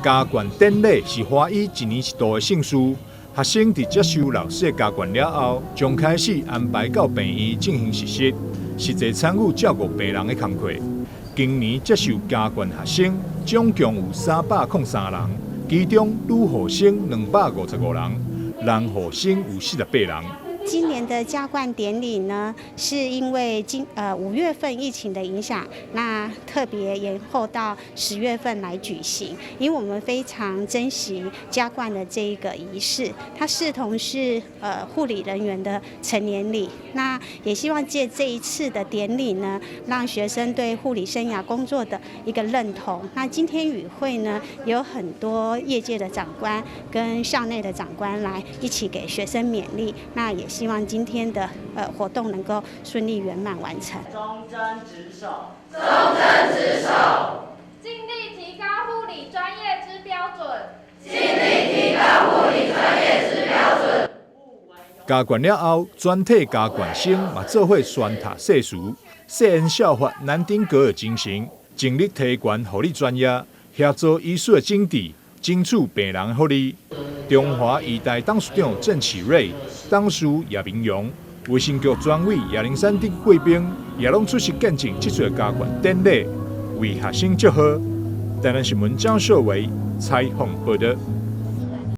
加冠典禮是華醫一年一度的盛事，學生佇接受老師的加冠了後，將開始安排到病院進行實習，實際參與照顧病人的工課。今年接受加冠學生總共有303人，其中女護生255人，男護生有48人。今年的加冠典禮呢，是因為今5月份疫情的影響，那特別延後到10月份來舉行。因為我們非常珍惜加冠的這一個儀式，它視同是護理人員的成年禮。那也希望借這一次的典禮呢，讓學生對護理生涯工作的一個認同。那今天與會呢，有很多業界的長官跟校內的長官來一起給學生勉勵。那也希望今天的活動能夠順利圓滿完成。忠貞職守，忠貞職守，盡力提高護理專業之標準，盡力提高護理專業之標準。加冠了後，全體加冠生嘛做伙宣讀誓詞，誓言效法南丁格爾精神，盡力提懸護理專業，協助醫術的診治，爭取病人的福利。中華醫大董事長鄭啟瑞、董事葉明陽、衛生局專委葉玲珊等貴賓也攏出席見證這次加冠典禮，為學生祝賀。台南新聞張秀維採訪報道。